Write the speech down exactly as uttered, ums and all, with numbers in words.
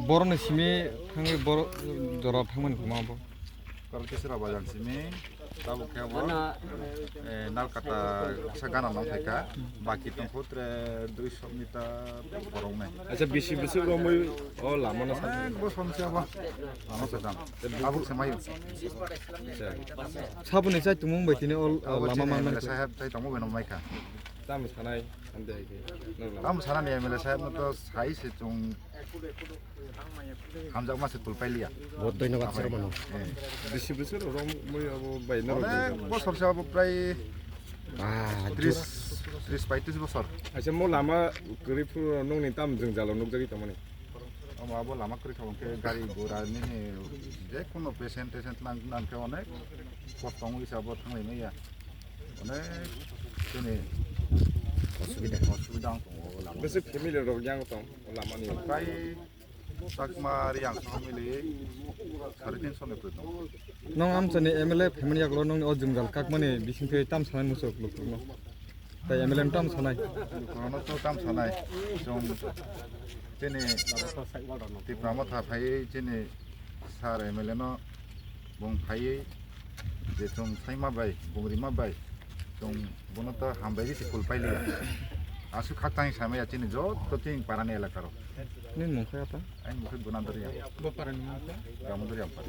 Borokni simi thangwi borok jora thangmani kwma bo. Koroksa sira bajan simi tabuk khe bo, eh, nalkata kisa gana nang phaikha, baki tongkho tre dui sho meter borok nai. Acha, bisi bwswk romwi o lama no sa. Eh, bo somse bo. Lama sa jam. Tabuk se mayo. Acha. Saboni chai tongmung bai tini o, o, lama manmani. M L A saheb chai tongmo bai no maikha. Tamo sanai, ande ike. Tamo sanani M L A saheb no to sai se chung hamjakma se tulpai liya. Bo doinobad sir mano. Eh. Bisi bwswk romwi abo bai no. Onek bosor se abo prai Ah, tris, tris paitris bosor. Acha, mo lama kwrwi phuru nongni tam jwngjalo nukjagwi tongmani. Omo abo lama kwrwi kha hwnkhe gari gura nini je kono patient, patient nang, nang khe onek kosto wngwi se abo thanglai maya. Onek chini osubida, osubida wng tongo o lama. Bwswk family rok yang tong o lama ni? Prai Chakma Riyang family sare tinso ni kwrwi tongo. Nong amchani M L A phaimani yagulo nongni o jwngjal kakmani bisingtwi tam sanai muchung lukurokno. Tai M L A no tam sanai. Lukurokno to tam sanai. Chwng chini Tipra Motha phaiwi chini sir M L A no bung phaiwi je chwng saima bai, bung rima bai, chwng bono to hambai ri se kulpai liya. Aswk khaktang samaya chini joto chini parani elakaro. Nini mung khe ata? Aini mung khe Gunandar Riyang. Bo parani mung khe? Damodar Riyang para.